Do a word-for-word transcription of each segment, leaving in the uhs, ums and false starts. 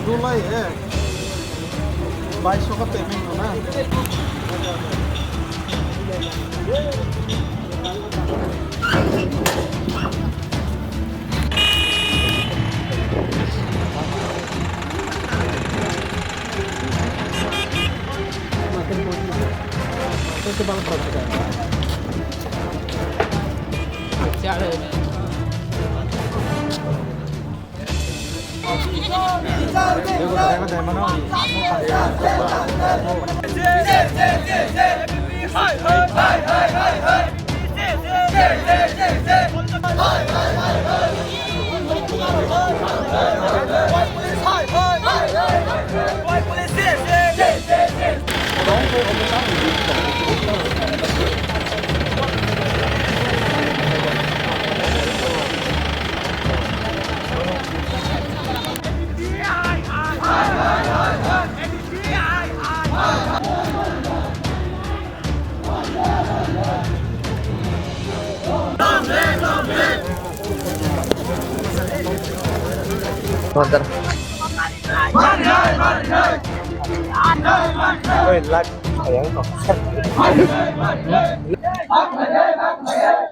Dulai, eh. Baisho ka payment na.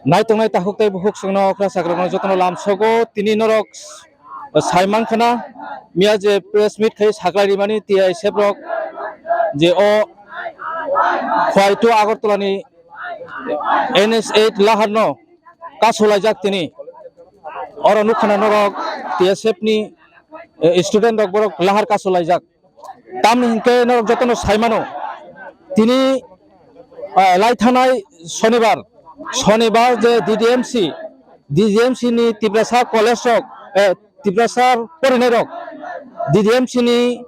Naitongnai takhuk tei bukhuk chwngno okra chakrokno jotono lamsogo tini norok saimankhana miya je press meet khai saklai rimani T I S F rok je o Khwai to Agartala ni N H eight lahar no kasulaijak tini. Oro nukha na norok T S F ni, eh, student rok borok lahar kasulaijak. Tamni hinkhe norok jotono saimano. Tini, eh, lai thanai Sonibar, Sonibar je D D M C, D D M C ni Tiprasa college rok, eh, Tiprasa porinai rok, D D M C ni,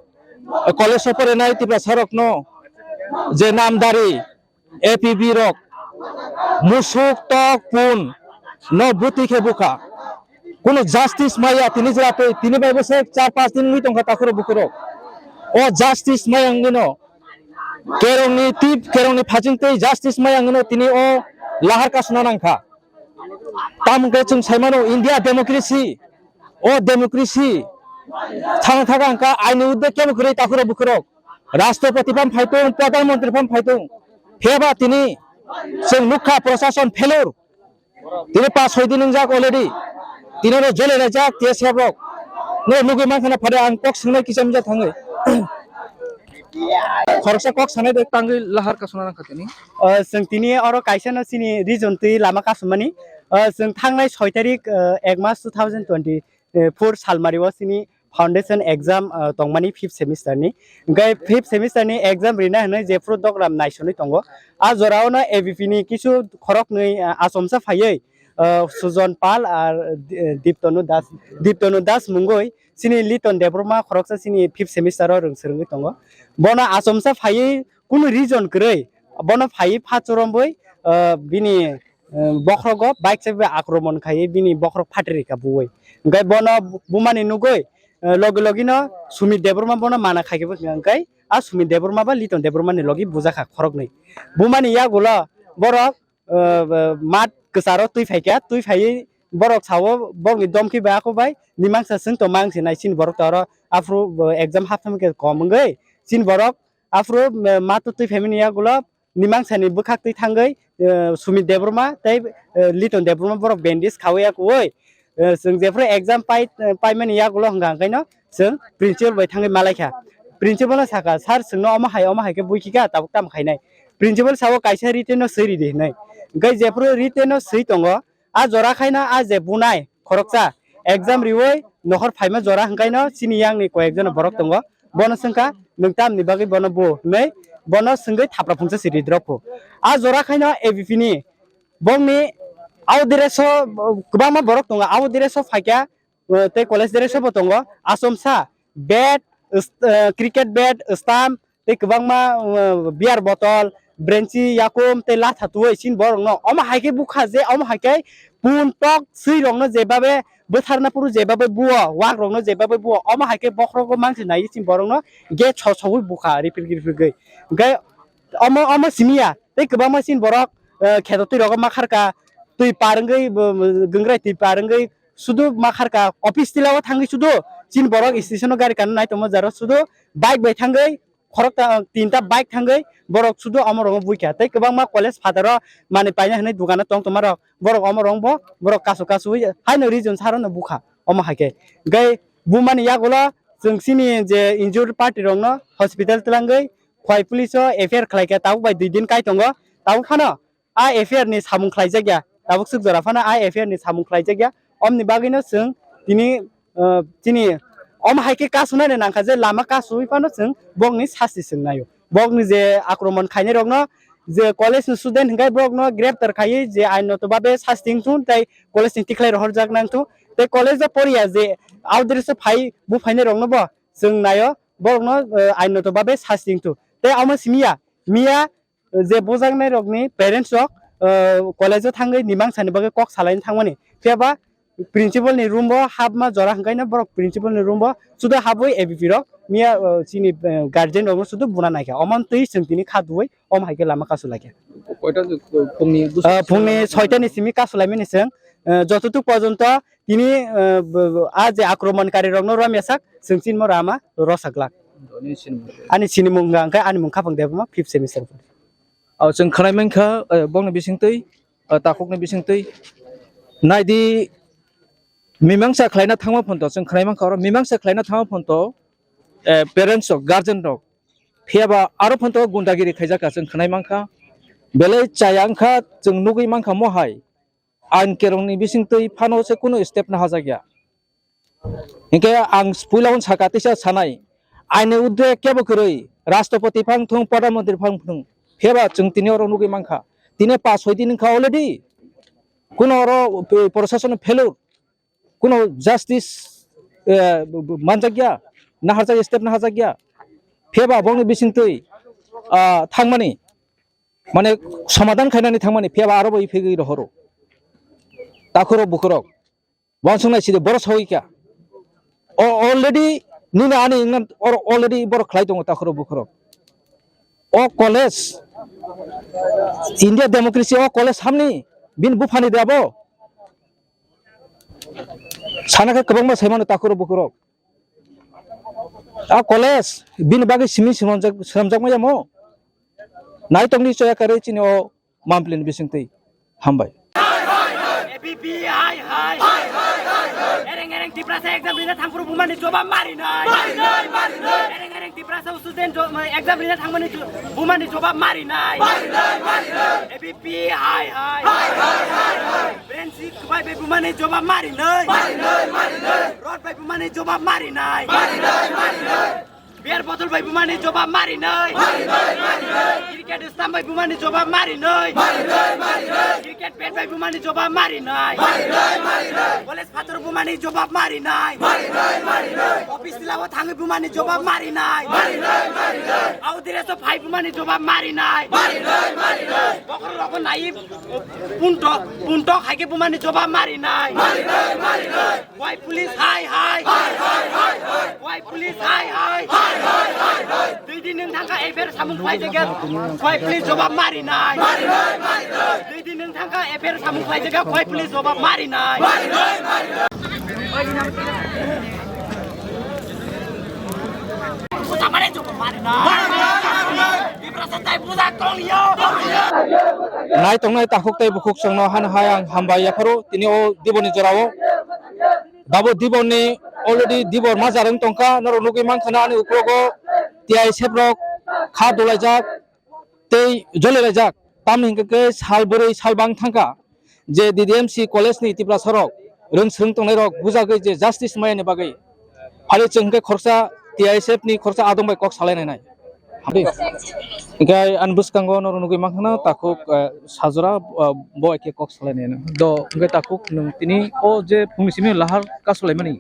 eh, college o porinai Tiprasa rokno je namdari, A P B rok musuk tok pun no bwtwi khe bukha. Kuno justice maya tini jora tei tini bai bwswk char panch din wngwi tongkha takhurok bukhurok. O justice maya wngwi no kerongni tip kerongni phajing tei justice maya wngwi no tini o lahar kasuna nangkha. Tamo khe chwng saimano India democracy, o democracy thang thang ang kha aini udde kebo kwrwi takhurok bukhurok. Rashtrapati phano phai tong, Pradhan Mantri phano phai tong. Phiyaba tini chwng nukha prashason failure. Tini pas soi din wngjak already. Tini oro jole rajak T S F rok. No nugwi mankha na phade ang kok swngnai kisa misa thangwi. Khoroksa kok sanai de tangwi lahar kasuna nangkha tini. O, chwng tini oro kaisa no chini region twi lama kasumani. O, chwng thangnai soi tarik, o, ek mas two thousand twenty four salmari o chini foundation exam, ah, tongmani fifth semester ni. Hingke fifth semester ni exam rina hinui jephuru dogram naisonwi tongo. A jora o no A B P ni kisu khoroknwi, ah, achomsa phaiwi, ah, Sujon Pal ar, eh, Diptonu Das, Diptonu Das mungwi chini Liton Debbarma khoroksa chini fifth semester o rwng swrwngwi tongo. Bono achomsa phaiwi kunu reason kwrwi bono phaiwi pha chorombwi, ah, bini eh, bokhrogo bike chabi akromon khai bini bokhorok phatri rika buwi. Hingke bono bu-, bumani nugwi, eh, logi logi no Sumit Debbarma bono mana khai bo hingka hingke a Sumit Debbarma ba Liton Debbarma ni logi bujakha khoroknwi. Bumani yagulo borok, eh, mat kwcharo twi phaikha, twi phaiwi borok sao borokni domkhe bai ako bai nimangsa chwng tongma wngse nai chini borok to oro aphuru, eh, exam haptham khe kom wngwi chini borok Aphuru, eh, ma to twi phaimani yagulo nimangsani bwkhak twi thangwi, eh, Sumit Debbarma tei, eh, Liton Debbarma borok bandage khawi ya kuwi. Eh, chwng jephuru exam pai, eh, paimani yagulo hwnkha hwnkhaino chwng principal bai thangwi malaikha. Principal no sakha, "Sir, chwngno omo hai, omo hai khe buikhika, tabuk tamo khainai?" Principal sao, "Kaisa written no swi ridi," hinwi. Hwnkhe jephuru written no swi tongo, a jora khaino a je bunai khoroksa exam riwi nokhor phaima jora hwnkhaino chini yangni koyekjon borok tongo. Bono swngkha, "Nwng tamni bagwi bono bu?" hinwi bono swngwi thapra phungsa si ridrok phu. A jora khaino A B P ni bongni au dress o kwbangma borok tongo. Au dress o phaikha, uh, tei college dress o bo tongo. Achomsa bat, uh, cricket bat, stump, tei kwbangma, uh, beer bottle, brenchi, yakum tei latha tuwi chini borokno omo hai khe bukha je omo hai khe pun tok swi rokno jebabe bwtharna phuru jebabe buo, wak rokno jebabe buo, omo hai khe bokhorogo mansi nai chini borokno gate so sogwi bukha riprik riprik gwi. Hwnkhe omo, omo simi ya, tei kwbangma chini borok, eh, kheto twi rogo ma kharka, twi par wngwi, bo, bo, gwngrai twi par wngwi sudu ma kharka, office tila o thangwi sudu chini borok station o gari kana nai tongma jaro sudu bike bai thangwi khorokta, tinta bike thangwi borok sudu omo rogo buikha. Tei kwbangma college phataro manwi paina hinwi dukano tong tongma rok, borok omo rong bo borok kasu kasu wi haino region saro no bukha omo hai khe. Hwnkhe bumani yagulo chwng chini je injured party rokno hospital twlangwi Khwai police o F I R khlai khe tabuk bai dui din kai tongo. Tabuk phano a F I R ni samung khlaijak ya, tabuk swk jora phano a F I R ni samung khlaijak ya. Omni bagwino chwng tini, uh, chini om hai khe kasunani nangkha je lama kasuwi phano chwng bokni sasti swngnaio. Bokni je akromon khainai rokno je college ni student hwnkhe borokno greptar khaiwi je ainoto babe sasti wngthun tei college ni tikhlai rohorjak nangthun tei college o poriya je outdress o phai buphainai rokno bo chwng naio borokno, uh, ainoto babe sasti wngthun tei omo simi ya miya je bujaknai rokni parents rok, uh, college o thangwi mimang sani bagwi kok salaini thangmani. Phiya ba principal ni room o hapma jora hwnkhe no borok principal ni room o sudu habwi A B P rok miya, uh, chini, uh, guardian rok no sudu buna naikha. Omo twi chwng tini kha duwi omo hai khe lama kasu laikha. Koita phungni busu- Uh, phungni soita ni simi kasu laimani chwng, uh, jototuk porjonto tini, uh, b-, b-, a je akromonkari rokno romya sak chwng chinmo rama rosak glak. Ani sinimung. Ani sinimung hwnkha hwnkhe ani mung Khapang Debbarma, fifth semester. O, chwng khwnai mankha, eh, bongni bisingtwi, eh, takhukni bisingtwi. Naidi, mimangsa khlaina thangma phonto, chwng khwnai mankha oro, mimangsa khlaina thangma phonto, eh, parents rok, guardian rok. Phiya ba aro phonto gundagiri khaijakha, chwng khwnai mankha. Belai chaya wngkha, chwng nugwi mankha mohai. Ain kerongni bisingtwi phano se kunu step nahajakya. Hinkhe ang puila hwn saka tisa sanai, aini udde kebo kwrwi, Rashtrapati phang thung, Pradhan Mantri phang thung, pheba chwng tini oro nugwi mankha. Tini pas soi din wngkha already. Kuno oro, eh, proshasano failure, kuno justice, eh, b-, b-, manjakya, naharjak step naharjakya. Pheba bongni bisingtwi, ah, thangmani, mane, somadhan khainani thangmani, pheba aro bo iphigwi rohoro. Takhurok bukhurok. Wansuknai sidi borok sogwi kha. O already nini ani wngna oro already borok khlai tongo takhurok bukhurok. O college, India democracy o college hamni bini buphani de abo. Sana khe kwbangma saimano takhurok bukhurok. A college bini bagwi simi swnamjak, swnamjakma yamo. Naitokni choya karwi chini o Mampli ni bisingtwi. Hambai. A B P hai hai. Ereng ereng Tiprasa exam rina thangphuru bumani jobab mari nai. Mari nai, mari nai. Ereng ereng Tiprasa student jo-, exam rina thangmani jo-, bumani jobab mari nai. Mari nai, mari nai. A B P hai hai. Hai, hai, hai, hai. Brensi kwbai bai bumani jobab mari nai. Mari nai, mari nai. Rod bai bumani jobab mari nai. Mari nai, mari nai. Beer bottle bai bumani jobab mari nai. Mari nai, mari nai. Cricket stamp bai bumani jobab mari nai. Mari nai, mari nai. Cricket bat bai bumani jobab mari nai. Mari nai, mari nai. College phator bumani jobab mari nai. Mari nai, mari nai. Office tila o thangwi bumani jobab mari nai. Mari nai, mari nai. Au dress o phai bumani jobab mari nai. Mari nai, mari nai. Bokhorok rokno nai puntok, puntok hai khe bumani jobab mari nai. Mari nai, mari nai. Wai police hai hai. Hai, hai, hai, hai. Wai police hai hai. Hai, hai, hai, hai. Dui din nwng thangkha F I R samung khlai jagya. Wai police jobab mari nai. Mari nai, mari nai. Dui din nwng thangkha F I R samung khlai jagya. Wai police jobab mari nai. Mari nai, mari nai. Busa mari jobab mari nai. Mari nai, mari nai. Tiprasa tai busa tong yo. Nai tongnai takhuk tei bukhuk songno hano hai ang hambai yapharo tini o diboni jorao. Dabo dibor ni already dibor majar wng tongkha, norok nugwi mankha na ani uklogo T I S F rok kha dolaijak tei jolilaijak. Tamni hinkhe khe sal bwrwi sal bang thangkha je D D M C college ni Tiprasa rok rwng swrwng tongnai rok bujagwi je justice maya ni bagwi. Phali chwng hinkhe khoroksa T I S F ni khoroksa adong bai kok salai nai nai. Hingke ani bwskango norok nugwi mankha takhuk, eh, sajra, eh, bo hai khe kok salainai no. Do hingke takhuk nwng tini o je phungni simi lahar kasulaimani,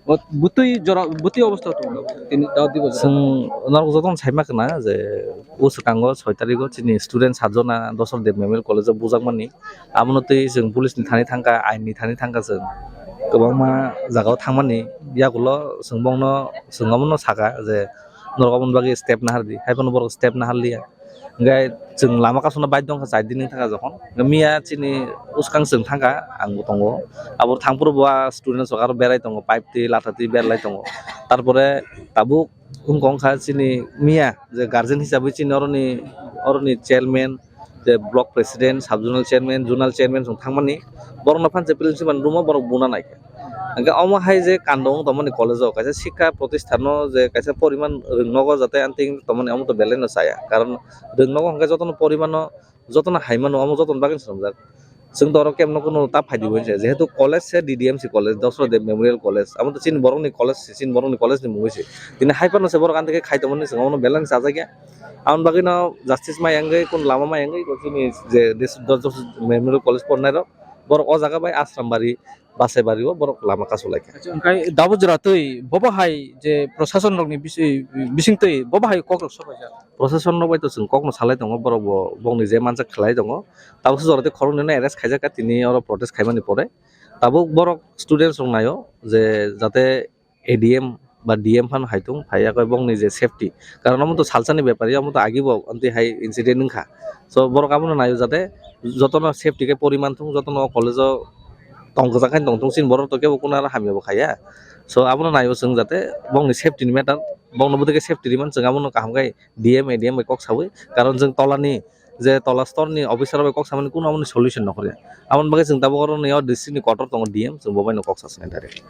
o bwtwi jora, bwtwi obostha tongo tini da dibo. Chwng norok jotono saima khna je o swkango soi tarigo chini student sajona Dosar Dev Memorial College o bujakmani. Abono twi chwng police ni thani thangkha, ain ni thani thangkha chwng. Kwbangma jagao thangmani yagulo chwng bongno, chwng abono saka je norok aboni bagwi step nahardi, hai phano borok step naharliya. Hingke chwng lama kasuna bike dongkha chai din wngkha jokhon. Miya chini uskang chwng thangkha, ang bo tongo. Abo thangphuru bo a students rok aro berai tongo, pipe twi, latha twi berlai tongo. Tarpore tabuk wngkha wngkha chini miya je guardian hisabwi chini oroni, oroni chairman, je block president, sub zonal chairman, zonal chairman chwng thangmani, borokno phan je principal ni room o borok buna naikha. Hingke omo hai je kando wng tongmani college o, kaisa sikha protisthan no je kaisa poriman rwng nogo jate anting tongmani omo to belai no chaya, karon rwng nogo hingke jotono porimano, jotono hai mano, omo jotoni bagwi swnamjak. Chwng to oro kebo no ta phaidi bo hinse, jehetu college se D D M C college, Dosra Dev Memorial College, amo to chini borokni college se, chini borokni college ni mungwi se. Tini hai phano se borok anti khe khai tongmani, chwng omono belai no chajakya. Aboni bagwi no justice ma yangwi, kun lama ma yangwi, chini je Des-, Dos-, Dos Memorial College pornai rok, borok o jaga bai Asrambari, Basaibari o borok lama kasu laikha. Acha, hingke dabo jora twi bobo hai je prosason rokni bisi-, bising twi bobo hai kok rok sopaijak. Prosason rok bai to chwng kok no salai tongo, borok bo bongni je manjak khlai tongo. Tabuk se jora twi khoroknwi no arrest khaijak kha tini oro protest khaimani pore. Tabuk borok students rok naio je jate A D M ba D M phano hai thung, phai yakhe bongni je safety. Karon omo to salsani bepar ya, omo to agi bo amtwi hai incident wngkha. So borok abono naio jate jotono safety khe poriman thung, jotono o college o tong kwchang khe tong thung, chini borok to kebo kuno aro hamya bo khaiya. So abono naio chwng jate bongni safety ni matter, bongno bwtwi khe safety riman chwng abono kaham khe D M, A D M bai kok sawi, karon chwng tolani je tola store ni officer bai kok samani kuno amoni solution nokholya. Amoni bagwi chwng tabuk oro ni o district ni kotor tongo D M, chwng bo bai no kok sasnai direct.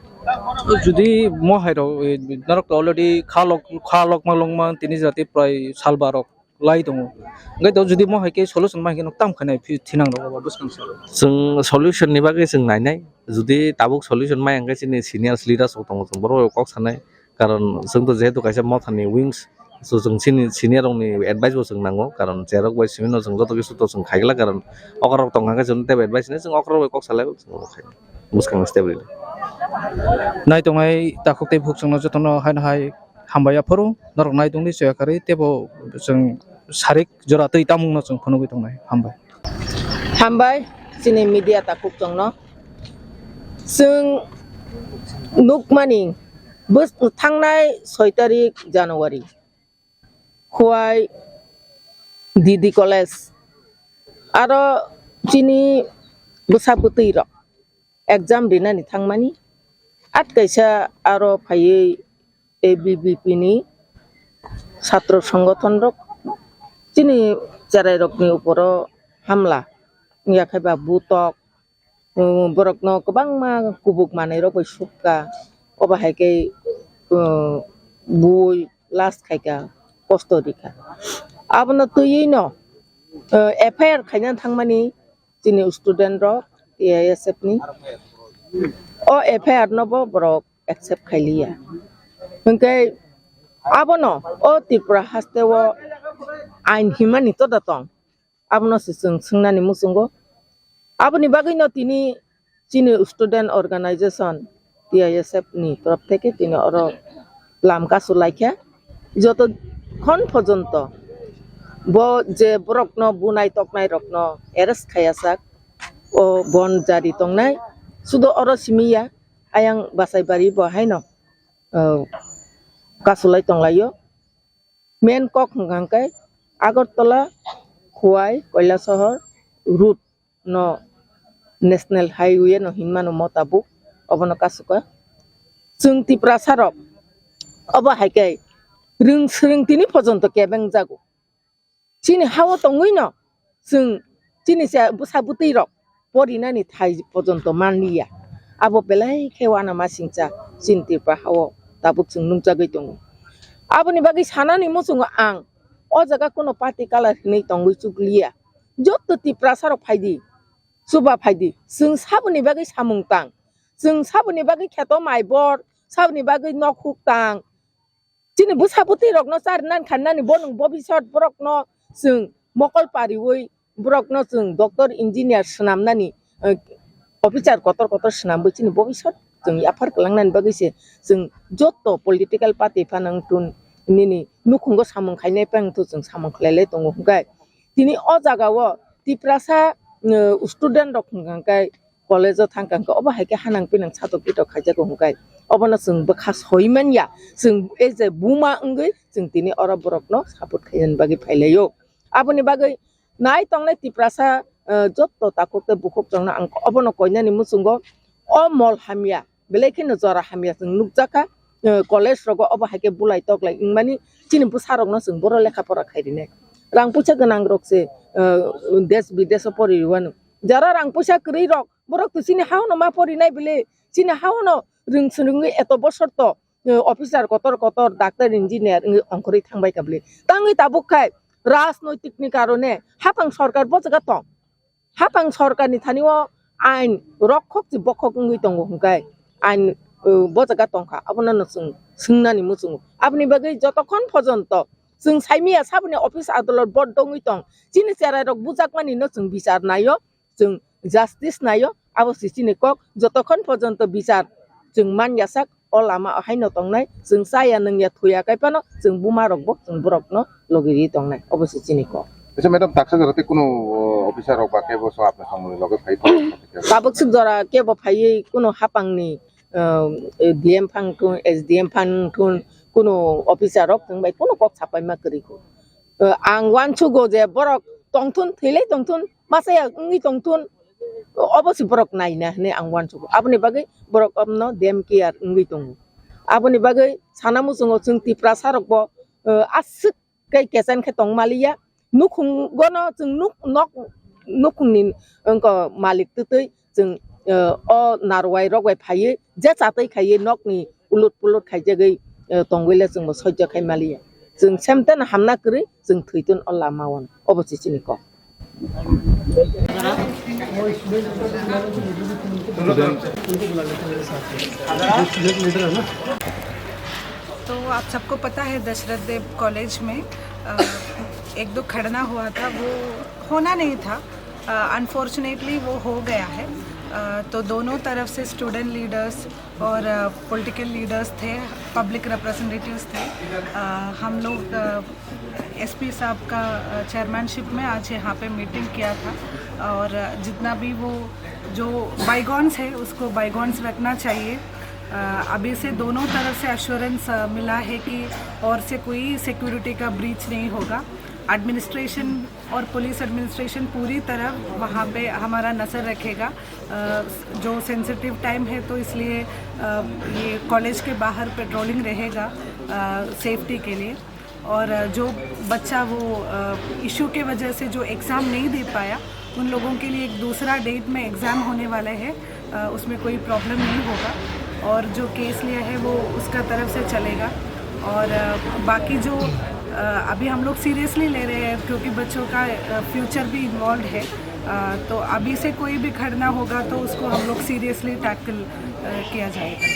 Jodi mo hai rok, eh, norok to already kha lok, kha lok ma long ma tini jati prai sal barok lai tongo. Ngai to jodi mo hai ke solution ma hai ke nok tam khanai phi thinang rok bwskang sa. Chwng solution ni bagwi chwng nainai, jodi tabuk solution ma yang khe chini senior leaders rok tongo, chwng borok kok sanai. Karon chwng to jehetu kaisa mothani wings, so chwng chini senior rokni advice bo chwng nango, karon cherok bai simi no chwng joto kisu to chwng khaigla, karon okra rok tongkha khe chwng tebo advice hinwi chwng okra rok bai kok salai chwng bo khai bwskang step rwdi. Nai tongnai takhuk tei bukhuk chwngno jotono haino hai hambai aphuru norok nai tongdi soya karwi tebo chwng sarik jora twi tamungno chwng phunugwi tongnai. Hambai. Hambai chini media takhuk chwngno. Chwng nukmani bwswk thangnai soi tarik January, Khowai D D College, aro chini bwsa bwtwi rok exam rinani thangmani, at kaisa aro phaiwi A B V P ni satro songothon rok chini cherai rokni uporo hamla wngya khe ba butok, um, borokno kwbangma kubuk manwi rok bai sukha, obo hai khe, um, bui last khaikha, kosto rikha. Abono twiwi no, uh, F I R khaina thangmani chini student rok T I S F ni, o F I R no bo borok accept khailiya. Hwnkhe abono o Tripura haste o ain himani toda tong. Abono se chwng swngnani muchungo. Aboni bagwino tini chini student organization T I S F ni torof theke tini oro lam kasu laikha. Joto khon pojonto bo je borokno bunai toknai rokno arrest khayajak, o bon jari tongnai. Sudo oro simi ya, ayang Basaibari bo haino, o, kasulai tonglaio. Main kok hwnkha hwnkhe Agartala, Khowai, Kailasahar route no National Highway no hinmano mo tabuk, obono kasuka. Chwng Tiprasa rok obo hai khe rwng swrwng tini pojonto kebeng jago. Chini hao tongwi no chwng chini se bwsa bwtwi rok porinani thai pojonto manliya. Abo belai khe uanamasingcha chini Tripura hao tabuk chwng nukjagwi tongo. Aboni bagwi sanani muchungo ang o jaga kuno party colour hinwi tongwi chukliya. Jotto Tiprasa rok phaidi, chuba phaidi, chwng saboni bagwi samung tang, chwng saboni bagwi kheto mai bor, saboni bagwi nok huk tang, Chini bwsa bwtwi rokno charnani kharnani bo nwng bobisot borokno chwng mokol pariwi borokno chwng doctor, engineer swnamnani, eh, officer kotor kotor swnamwi chini bobisot chwng yaphar kwlangnani bagwi se chwng joto political party phano wngtun nini nukhungo samung khainai phano chwng samung khlailai tongo hwnkhe tini o jagao Tiprasa, eh, student rok hwnkha khe college o thangkha hwnkhe obo hai khe hanang pinang satok pitok khaijago hwnkhe obono chwng bwkha soi manya, chwng as a buma wngwi chwng tini oro borokno support khainani bagwi phailaio. Aboni bagwi nai tongnai Tiprasa, eh, jotto takhuk tei bukhuk chwngno ang obono koinani muchungo o mol hamya, belai kheno jora hamya chwng nukjakha, eh, college rogo obo hai khe bulai toklai wngmani chini bwsarokno chwng boro lekha pora khai rinai. Rang puisa gwnang rok se, eh, desh bidesh o pori rwano. Jara rang puisa kwrwi rok borok to chini haono ma porinai bile, chini haono rwng swrwngwi eto bosor to, eh, officer kotor kotor, doctor, engineer wngwi ongkhorwi thangbai kha bile. Tangwi tabuk khai rajnoitik ni karone hapang sorkar bo jaga tong. Hapang sorkar ni thani o ain rokhok chi bokhok wngwi tongo hwnkhe ain, eh, bo jaga tongkha. Abono no chwng swngnani muchungo. Aboni bagwi jotokhon pojonto chwng saimaya saboni office adolot bo dongwi tong. Chini cherai rok bujakmani no chwng bichar naio. Chwng justice naio, abo se chini kok. Jotokhon pojonto bichar chwng man yasak, o lama o haino tongnai, chwng chaya nungya thuya kaiphano chwng buma rokbo chwng borokno logi ri tongnai, obo se chini kok. Acha madam, taksa jora tei kuno, o, officer rok ba kebo so apna samung loge phai tong? Tabuk suk jora kebo phaiwi kuno hapangni, um, D M phang thun, S D M phang thun, kuno officer rok chwng bai kuno kok sapai ma kwrwi kho. Eh, ang uansugo je borok tongthun, thwilai tongthun, masa ya wngwi tongthun, obo se borok naina hinwi ang uansugo. Aboni bagwi borok omno dem care wngwi tongo. Aboni bagwi sana muchungo chwng Tiprasa rokbo, eh, aswk khe kechen khe tong maliya. Nukhungono chwng nuk-, nok, nukhungni wngkha malik twtwi chwng, eh, o narwai rok bai phaiwi je chatwi khaiwi nokni ulut pulut khaijagwi, eh, tongwi le chwngbo sojjo khai maliya. Chwng semteno hamna kwrwi chwng thwitun o lama o, obo se chini kok. तो आप सबको पता है दशरथ देव कॉलेज में, अ, एक दो खड़ना हुआ था, वो होना नहीं था। अनफॉर्चुनेटली वो हो गया है। अ, तो दोनों तरफ से स्टूडेंट लीडर्स और पॉलिटिकल लीडर्स थे, पब्लिक रिप्रेजेंटेटिव्स थे। अ, हम लोग एसपी साहब का चेयरमैनशिप में आज यहाँ पे मीटिंग किया था और जितना भी वो जो बाइगॉन्स है उसको बाइगॉन्स रखना चाहिए। अ, अभी से दोनों तरफ से एश्योरेंस मिला है कि और से कोई सिक्योरिटी का ब्रीच नहीं होगा। एडमिनिस्ट्रेशन और पुलिस एडमिनिस्ट्रेशन पूरी तरह वहाँ पे हमारा नज़र रखेगा। अ, जो सेंसिटिव टाइम है तो इसलिए, अ, ये कॉलेज के बाहर पेट्रोलिंग रहेगा, अ, सेफ्टी के लिए। और, अ, जो बच्चा वो, अ, इशू के वजह से जो एग्ज़ाम नहीं दे पाया, उन लोगों के लिए एक दूसरा डेट में एग्ज़ाम होने वाला है। अ, उसमें कोई प्रॉब्लम नहीं होगा और जो केस लिया है वो उसका तरफ से चलेगा। और, अ, बाकी जो, अ, अभी हम लोग सीरियसली ले रहे हैं क्योंकि बच्चों का, अ, फ्यूचर भी इन्वॉल्व है। अ, तो अभी से कोई भी खड़ना होगा तो उसको हम लोग सीरियसली टैकल, अ, किया जाएगा।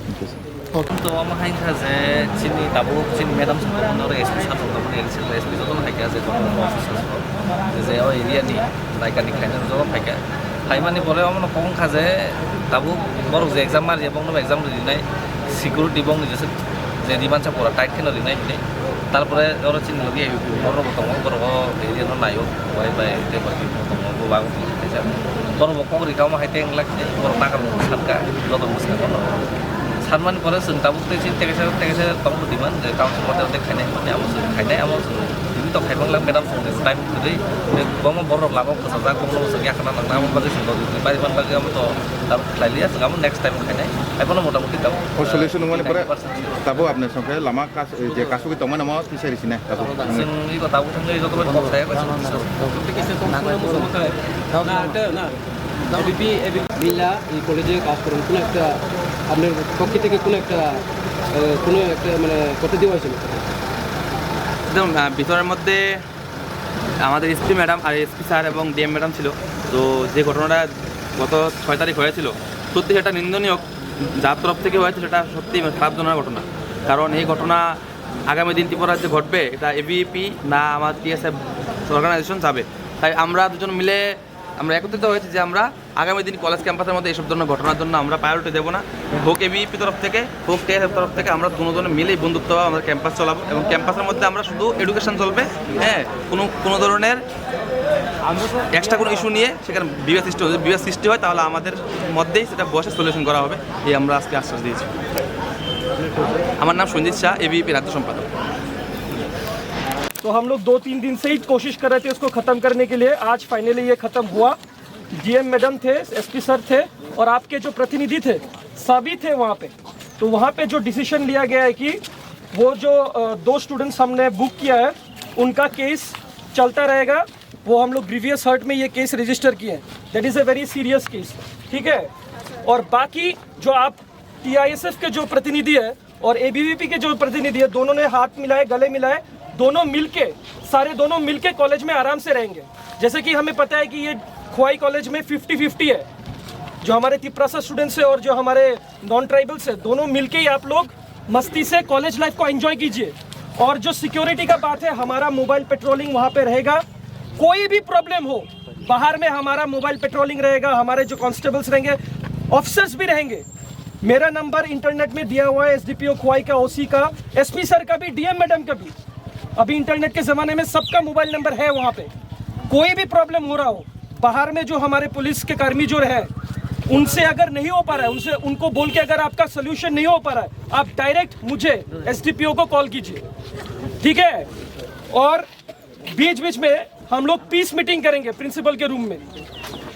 Thank you, sir. Okay. To omo hai wngkha je chini tabuk chini madam song tongmani oro S P sir song tongmani, additional S P jotono hai khe je tongmani officer song je o area ni naikani khaina joto phai kha. Phaimani pore omono kok wngkha je tabuk borok je exam ma rwya bongno exam rinai security bongni jesa je demand sa pura tight kheno rinai hinwi. Tarpore oro chini logi borok bo tongo, borok o area no naio, bai bai tei bai tongo, bo bagwi kaisa borok bo kok rikha omo hai tei wngla khe borok nakarmung satka joto bwskango no. Sanmani pore chwng tabuk tei chini tei kaisa tei kaisa tongbo demand je council mate tei khainai hinmani amo chwng khainai amo chwng tini to khaimang lang madam song time kwrwi tei kwbangma borok lama bwsajak bongno bwsajak yakharna nangna amo bagwi chwng logi bari man bagwi amo to tabuk khlai liya chwng amo next time khainai hai bono motamuti tabuk. O solution wngmani pore tabuk apni song khe lama kas-, je kasugwi tongmani omo tisa risi nai tabuk. Chwng iko tabuk thangwi joto bai kok saya bai chwng tisa. মিলা এই কলেজে কাজ করেন, কোনো একটা আপনার পক্ষ থেকে কোনো একটা, আহ, কোনো একটা মানে করতে দেওয়া হয়েছিল? একদম, আহ, ভিতরের মধ্যে আমাদের এসপি ম্যাডাম আর এসপি স্যার এবং ডিএম ম্যাডাম ছিল। তো যে ঘটনাটা গত ছয় তারিখ হয়েছিল, সত্যি সেটা নিন্দনীয়। যার তরফ থেকে হয়েছে সেটা সত্যি মানে খারাপ জনক ঘটনা। কারণ এই ঘটনা আগামী দিন ত্রিপুরা রাজ্যে ঘটবে, এটা এবিপি না আমার টিএসএফ অর্গানাইজেশন যাবে। তাই আমরা দুজন মিলে আমরা একত্রিত হয়েছি যে আমরা আগামী দিন কলেজ ক্যাম্পাসের মধ্যে এইসব ধরনের ঘটনার জন্য আমরা প্রায়োরিটি দেবো না। হোক এবিপি তরফ থেকে, হোক টিএসএফ তরফ থেকে, আমরা দুজনে মিলেই বন্ধুত্বভাবে আমাদের ক্যাম্পাস চালাবো এবং ক্যাম্পাসের মধ্যে আমরা শুধু এডুকেশন চলবে। হ্যাঁ, কোনো কোনো ধরনের এক্সট্রা কোনো ইস্যু নিয়ে সেখানে বিবাদ সৃষ্টি হবে। যদি বিবাদ সৃষ্টি হয়, তাহলে আমাদের মধ্যেই সেটা বসে সলিউশন করা হবে, এই আমরা আজকে আশ্বাস দিয়েছি। আমার নাম সঞ্জিত শাহ, এবিপি রাজ্য সম্পাদক। तो हम लोग दो तीन दिन से ही कोशिश कर रहे थे उसको ख़त्म करने के लिए। आज फाइनली ये ख़त्म हुआ। डीएम मैडम थे, एसपी सर थे और आपके जो प्रतिनिधि थे, सभी थे वहाँ पे। तो वहाँ पे जो डिसीजन लिया गया है कि वो जो अ, दो स्टूडेंट्स हमने बुक किया है, उनका केस चलता रहेगा। वो हम लोग ग्रीवियस हर्ट में ये केस रजिस्टर किए हैं। That is a very serious case. ठीक है, और बाकी जो आप टीआईएसएफ के जो प्रतिनिधि है और एबीवीपी के जो प्रतिनिधि है, दोनों ने हाथ मिलाए, गले मिलाए, दोनों मिलके, सारे दोनों मिलके कॉलेज में आराम से रहेंगे। जैसे कि हमें पता है कि ये खोवाई कॉलेज में फिफ्टी फिफ्टी है, जो हमारे तिप्रासा स्टूडेंट्स है और जो हमारे नॉन ट्राइबल्स है, दोनों मिलके ही आप लोग मस्ती से कॉलेज लाइफ को एंजॉय कीजिए। और जो सिक्योरिटी का बात है, हमारा मोबाइल पेट्रोलिंग वहाँ पे रहेगा। कोई भी प्रॉब्लम हो, बाहर में हमारा मोबाइल पेट्रोलिंग रहेगा, हमारे जो कॉन्स्टेबल्स रहेंगे, ऑफिसर्स भी रहेंगे। मेरा नंबर इंटरनेट में दिया हुआ है, एसडीपीओ खोवाई का, ओसी का, एसपी सर का भी, डीएम मैडम का भी। अभी इंटरनेट के ज़माने में सबका मोबाइल नंबर है वहाँ पे। कोई भी प्रॉब्लम हो रहा हो, बाहर में जो हमारे पुलिस के कर्मी जो है, उनसे अगर नहीं हो पा रहा है, उनसे, उनको बोल के अगर आपका सोल्यूशन नहीं हो पा रहा है, आप डायरेक्ट मुझे, एसडीपीओ को कॉल कीजिए। ठीक है, और बीच बीच में हम लोग पीस मीटिंग करेंगे प्रिंसिपल के रूम में।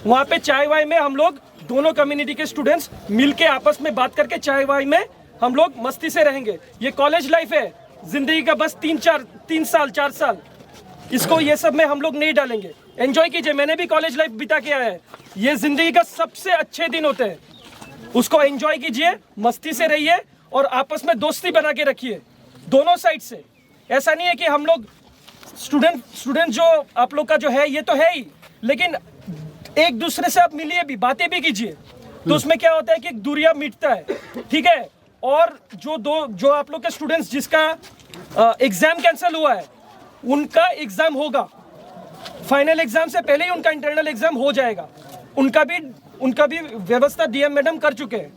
वहाँ पे चाय वाय में हम लोग दोनों कम्युनिटी के स्टूडेंट्स मिलके आपस में बात करके चाय वाय में हम लोग मस्ती से रहेंगे। ये कॉलेज लाइफ है, जिंदगी का बस तीन चार, तीन साल, चार साल, इसको ये सब में हम लोग नहीं डालेंगे। एंजॉय कीजिए, मैंने भी कॉलेज लाइफ बिता के आया है। ये जिंदगी का सबसे अच्छे दिन होते हैं, उसको एंजॉय कीजिए, मस्ती से रहिए और आपस में दोस्ती बना के रखिए दोनों साइड से। ऐसा नहीं है कि हम लोग स्टूडेंट स्टूडेंट जो आप लोग का जो है, ये तो है ही, लेकिन एक दूसरे से आप मिलिए भी, बातें भी कीजिए। तो उसमें क्या होता है कि दूरियां मिटता है। ठीक है, और जो दो जो आप लोग के स्टूडेंट्स जिसका एग्जाम कैंसिल हुआ है, उनका एग्जाम होगा। फाइनल एग्जाम से पहले ही उनका इंटरनल एग्जाम हो जाएगा। उनका भी उनका भी व्यवस्था डीएम मैडम कर चुके हैं।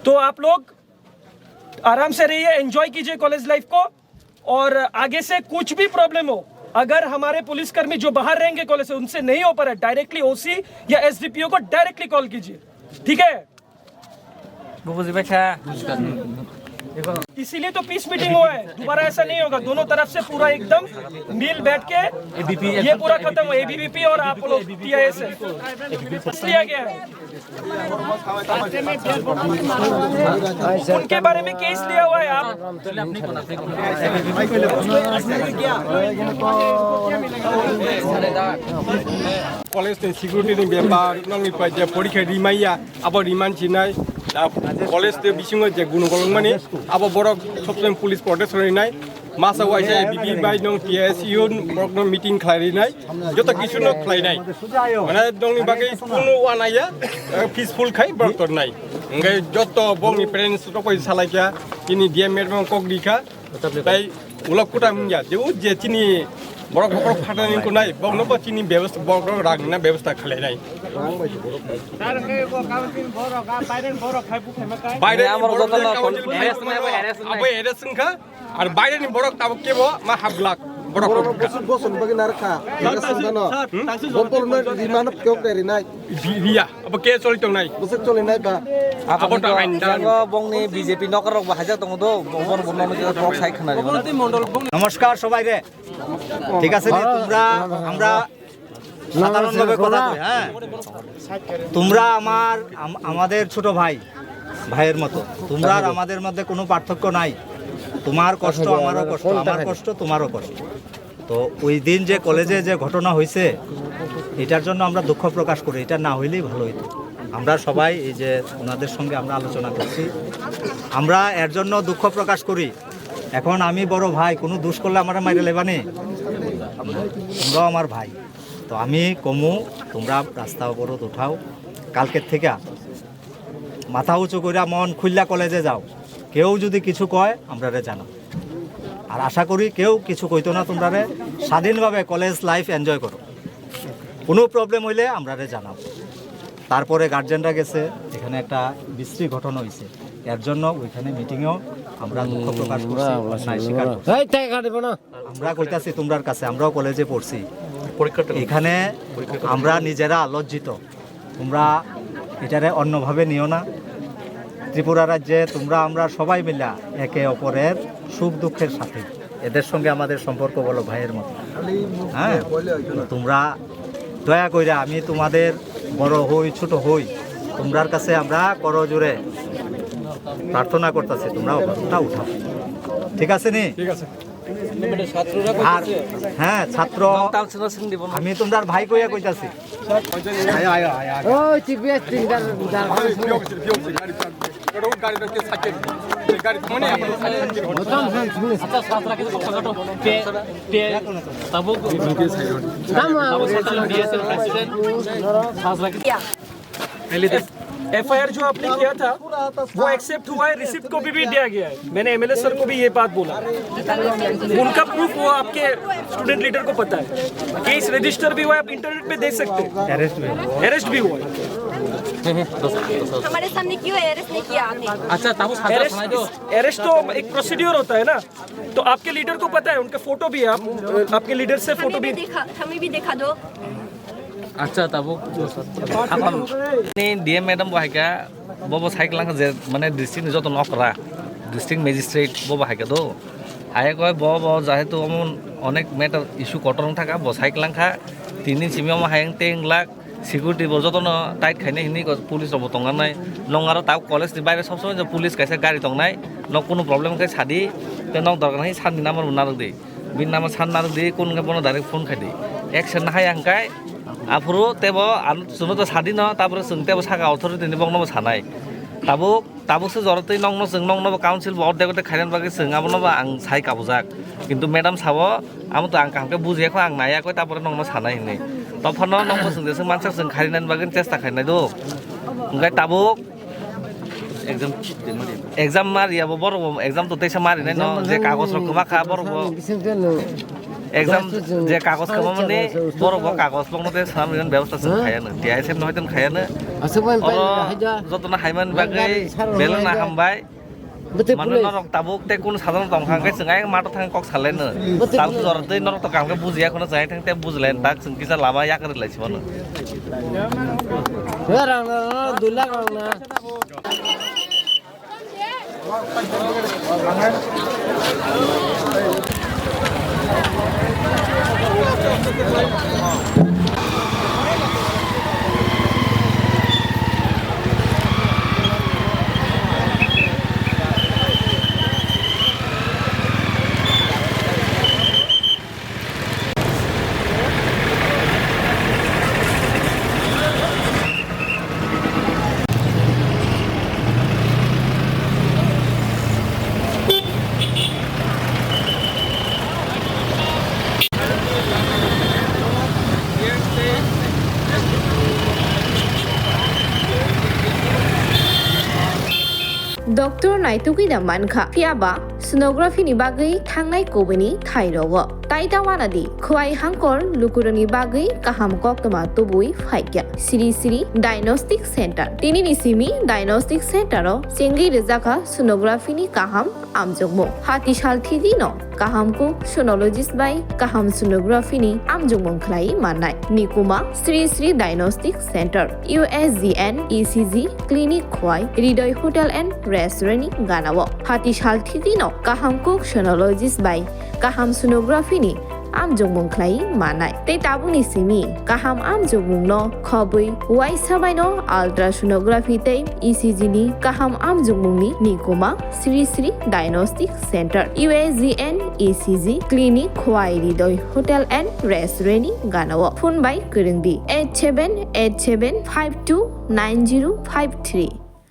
तो आप लोग आराम से रहिए, एंजॉय कीजिए कॉलेज लाइफ को। और आगे से कुछ भी प्रॉब्लम हो, अगर हमारे पुलिसकर्मी जो बाहर रहेंगे कॉलेज से, उनसे नहीं हो पा रहा है, डायरेक्टली ओसी या एसडीपीओ को डायरेक्टली कॉल कीजिए। ठीक है, Bubuji baikha. इसीलिए तो पीस मीटिंग हुआ है। दोबारा ऐसा नहीं होगा। दोनों तरफ से पूरा एकदम मिल बैठ के ये पूरा खत्म हो। एबीवीपी और आप लोग टीआईएसएफ लिया गया है। उनके बारे में केस लिया हुआ है आप। College ni security ni bepar, nokni pai je porikha rimaiya, abo riman sinai, college ni bisingo je guno kolong mani, abo borok sob somoi police protection rinai, masa waisa bibi bai nong T S U borok no meeting khlai rinai, joto kisu no khlai nai, mane nokni bagwi kunu wanaya, peaceful khai borok tor nai, hingke joto bongni parents rok bai salai kha, tini D M madam kok ri kha, tai Ulok kuta mungya, je u je chini borok bokhorok phatani kunai, bokno bo chini bebostha, bokhorok rang na bebostha khalai nai. Baire ni borok je council abo arrest wngkha, ar baire ni borok tabuk kebo ma hablak borok. Bosor bosor bagwi narwkha. Bopor no rimano kok dai rinai. Riya, abo ke choli tongnai? Bosok choli nai ba? Abo to ain dan. Bongni B J P nokrok bo hajak tongo do, bong bong bong bong sai khna ri. নমস্কার সবাই রে। ঠিক আছে নি? তোমরা আমরা সাধারণভাবে কথা কই, হ্যাঁ? তোমরা আমার আম- আমাদের ছোট ভাই, ভাইয়ের মতো। তোমরা আর আমাদের মধ্যে কোনো পার্থক্য নাই। তোমার কষ্ট আমারও কষ্ট, আমার কষ্ট তোমারও কষ্ট। তো ওই দিন যে কলেজে যে ঘটনা হয়েছে, এটার জন্য আমরা দুঃখ প্রকাশ করি। এটা না হইলেই ভালো হইতো। আমরা সবাই এই যে ওনাদের সঙ্গে আমরা আলোচনা করছি, আমরা এর জন্য দুঃখ প্রকাশ করি। এখন আমি বড় ভাই, কোনো দুষ করলে আমার মাইরে লেবানি, তোমরাও আমার ভাই। তো আমি কমু, তোমরা রাস্তা অবরোধ উঠাও, কালকের থেকে মাথা উঁচু করে মন খুললা কলেজে যাও। কেউ যদি কিছু কয়, আমরারে জানাও। আর আশা করি কেউ কিছু কইতো না তোমরারে, স্বাধীনভাবে কলেজ লাইফ এনজয় করো। কোনো প্রবলেম হইলে আমরারে জানাও। তারপরে গার্জেনরা গেছে, এখানে একটা বিশ্রী ঘটনা হইছে, এর জন্য ওইখানে মিটিংয়েও আমরা দুঃখ প্রকাশ করছি, অন্যায় স্বীকার করছি। আমরা কইতাছি তোমরার কাছে, আমরাও কলেজে পড়ছি, এখানে আমরা নিজেরা লজ্জিত। তোমরা এটারে অন্যভাবে নিও না। ত্রিপুরা রাজ্যে তোমরা আমরা সবাই মিলা একে অপরের সুখ দুঃখের সাথে, এদের সঙ্গে আমাদের সম্পর্ক বলো ভাইয়ের মতো। হ্যাঁ, তোমরা দয়া কইরা, আমি তোমাদের বড় হই ছোট হই, তোমরার কাছে আমরা করজোড়ে প্রার্থনা করতেছি, তোমরা অবস্থা উঠাও, ঠিক আছে নি? ঠিক আছে। আর হ্যাঁ, ছাত্র, আমি তোমরার ভাই কইয়া কইতাছি। আয়ো, আয়ো, আয়ো, আয়ো। ওই টিভিএস তিনটার एफआईआर जो आपने किया था, वो एक्सेप्ट हुआ है, रिसिप्ट कॉपी भी दिया गया है। मैंने एमएलए सर को भी ये बात बोला। उनका प्रूफ वो आपके स्टूडेंट लीडर को पता है, केस रजिस्टर भी हुआ है, आप इंटरनेट पे देख सकते हैं। अरेस्ट भी हुआ। अरेस्ट भी हुआ है। हमारे सामने क्यों अरेस्ट नहीं किया आपने? আচ্ছা, তাবু সাজা अरेस्ट, শোনাই দাও। अरेस्ट तो एक प्रोसीड्योर होता है ना, तो आपके लीडर को पता है, उनके फोटो भी है, आप, आपके लीडर से फोटो हमें भी भी दिखा, हमें भी दिखा दो। আচ্ছা, তাবু এখন ডিএম ম্যাডাম বহাইকা, বব সাইকেল যে মানে ডিস্ট্রিক্ট যত নকরা, ডিস্ট্রিক্ট ম্যাজিস্ট্রেট বব হাইকা তো। আয়ে কয় বব যেহেতু এমন অনেক ম্যাটার ইস্যু কটন থাকা, ব সাইকেল খা, তিন দিন সিমি অমো হায়াং তেং lakh, security bo jotono tight khainai hinwi ko police rokbo tongnai. Nwng aro tabuk college ni baire sob somoi je police kaisa gari tongnai, nok kunu problem khe sadi, tei nok dorkar hinwi sir ni number bo narwk di. Bini number sir narwk di, kunu khe bono direct phone khai di. Action hai ang kai, aphuru tei bo ano chwngno to sadi no, tabuk chwng tei bo saka authority ni bokno bo sanai. Tabuk Tabuk se jora tei nokno chwng nokno bo council bo ordek ordek khainani bagwi chwng abono bo ang sai kabujak. Kintu madam sabo, amo to ang kaham khe bujiya kho, ang naiya kho, tapore nokno sanai hinwi. Tophano nokbo chwng jeswk mansak chwng khainani bagwi chesta khainai do. Hwnkhe tabuk exam, exam mariya bo borok bo exam to teisa marinai no, je kagoj rok kwma kha borok bo. Exam je kagoj kwmamani borok bo kagoj bokno tei swnam rinani bebosta chwng khaya no. T I S F no hoiton khaya no. Oro jotono haimani bagwi belai no hambai. Mano norok tabuk tei kunu sadhana tong kha khe chwng ayang mato thang kok salai no. Tabuk jora tei norok to kaham khe bujiya kheno chwng ayang thang tei bujilai tak chwng kisa lama yakarwi lai si mano. Rang na, dui lakh rang na. Doctor naitugwi da mankha, phiyaba sonography ni bagwi thangnai kubuni thai rogo. Tai ta wana di, khwai hangkor lukurokni bagwi kaham koktwma tubui phaikya. Sri Sri Diagnostic Center. Tinini simi Diagnostic Center o chengwi rwjakha sonography ni kaham amjokmung. Hati sal thidi no kaham kuk sonologist bai kaham sonography ni amjokmung khlai mannai. Nikuma Sri Sri Diagnostic Center, U S G N E C G clinic khwai Hridoy Hotel and Restaurant ni ganao. Hati sal thidi no kaham kuk sonologist bai kaham sonography ni amjokmung khlai mannai. Tei tabukni simi kaham amjokmung no khobwi uaisa bai no ultrasonography tei E C G ni kaham amjokmung ni nikuma Sri Sri Diagnostic Center, U S G N E C G clinic khwai Hridoy Hotel and Restaurant ni ganao. Phone bai kwrwng di eight seven eight seven five two nine zero five three.